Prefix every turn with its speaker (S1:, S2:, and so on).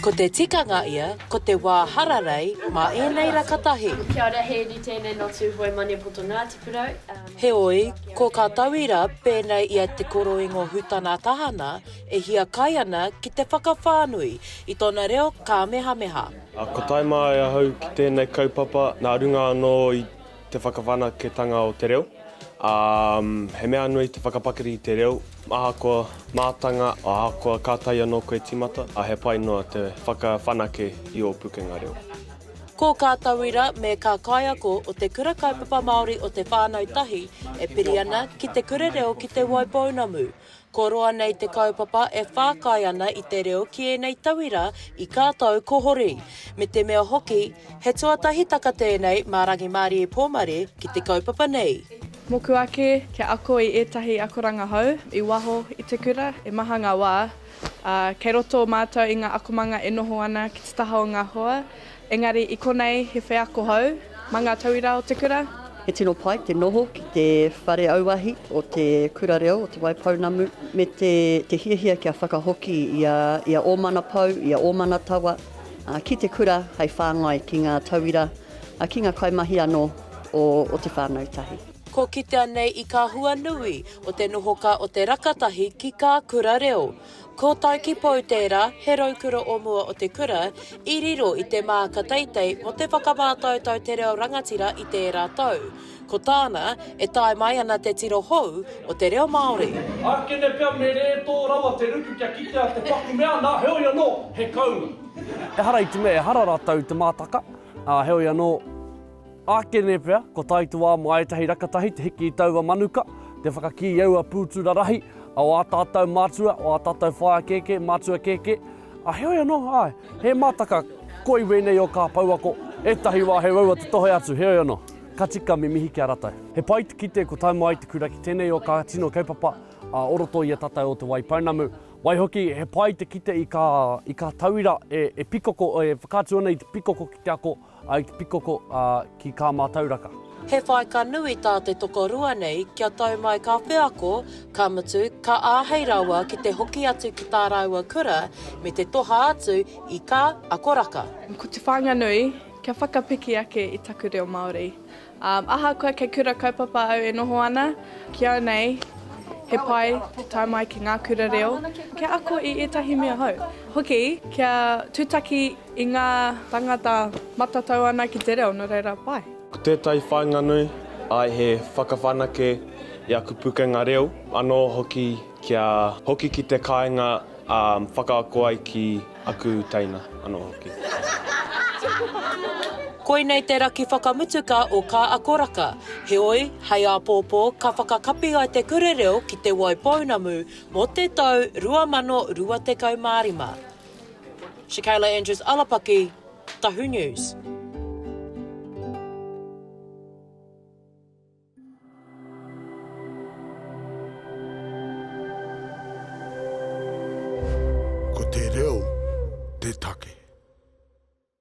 S1: Ko te tikanga ia, ko te wā hararei mā ēnei rakatahi.
S2: Kia ora, he uri tēnei nō Tūhoe Maniapoto Ngāti Porou.
S1: Heoi, ko kā tauira pēnei i a Te Koroingo Hutana Tahana e hiakai ana ki te whakawhānui i tōna reo kāmehameha.
S3: Ko tae mai ahau ki tēnei kaupapa nā runga anō i te whakawhanaketanga o te reo. Ā, he mea nui te whakapakari i te reo, ahakoa mātanga, ahakoa kātahi anō koe tīmata, ā, he pai noa te whakawhanake i ō pukenga reo.
S1: Ko kā tauira me kā kaiako o Te Kura Kaupapa Māori o Te Whānau Tahi e piri ana ki Te Kura Reo ki Te Waipounamu. Ko roa nei te kaupapa e whākai ana i te reo ki ēnei tauira i kā tau ko hori. Me te mea hoki, he tuatahitaka tēnei mā Rangimārie Pōmare ki te kaupapa nei.
S4: Moku ake, kia ako i ētahi akoranga hou i waho i te kura, e maha ngā wā, ā, kei roto mātou i ngā akomanga e noho ana ki te taha o ngā hoa, Engari i konei he wheako hou ma nga tauira o te kura.
S5: He tino pai te noho ki te whare auahi o te kura reo o Te Waipounamu me te te hiahia kia whakahoki i a i a Ōmana Pou, i a Ōmana Tawa ki te kura hei whāngai ki ngā tauira, ki ngā kaimahi anō o o te whānau tahi.
S1: Ko kitea nei i kā hua nui o te nohoka o te rakatahi ki kā kura reo. Ko Taikipou tērā, he raukura o mua o te kura, i riro i te māka teitei mō te whakamātautau te reo rangatira i tērā tau. Ko tāna, e tae mai ana te tiro hou o te reo Māori.
S6: Ākene pea me rētō rawa te ruku kia kitea te paku mea nā, heoi anō, he kounga.
S7: Ehara i te mea ehara rātou i te mātaka, ā, heoi anō, Ākene pea, kua tae te wā mā ētahi rakatahi te hiki i taua manuka, te whakakī i aua pūtu rarahi o ā tātou mātua, o ā tātou whaea kēkē, mātua kēkē. Ā, heoi anō, āe, he mātaka koi wēnei o kā pouako, ētahi wā he uaua te tohe atu, heoi anō, ka tika me mihi ki a ratou. He pai te kite kua tae mai te kura ki tēnei o kā tino kaupapa o roto i a tātou o Te Waipounamu. Waihoki, he pai te kite i kā, i kā tauira e, e pikoko, e whakaatu ana i te pikoko ki te ako, I te pikoko ki kā mātauraka.
S1: He whaika nui tā te tokorua nei kia tau mai kā wheako, ka mutu, ka āhei rawa ki te hoki atu ki tā rāua kura me te toha atu i kā akoraka.
S4: Ko te whāinga nui, kia whakapiki ake i taku reo Māori. Ahakoa kei kura kaupapa au e noho ana, ki au nei, he pai te tae mai ki ngā kura reo, kia ako i ētahi mea hou. Hoki, kia tūtaki i ngā tangata matatau ana ki te reo, nō reira, pai.
S3: Ko tētahi whāinga nui, āe he whakawhanake i aku pukenga reo, anō hoki kia hoki ki te kāinga ā, whakaako ai ki aku teina anō hoki.
S1: Koinei te raki whakamutuka o kā akoraka, heoi, hei āpōpō ka whakakapi ai te kura reo ki Te Waipounamu mō te tau 2025. Shakayla Andrews Alapaki, Tahu News.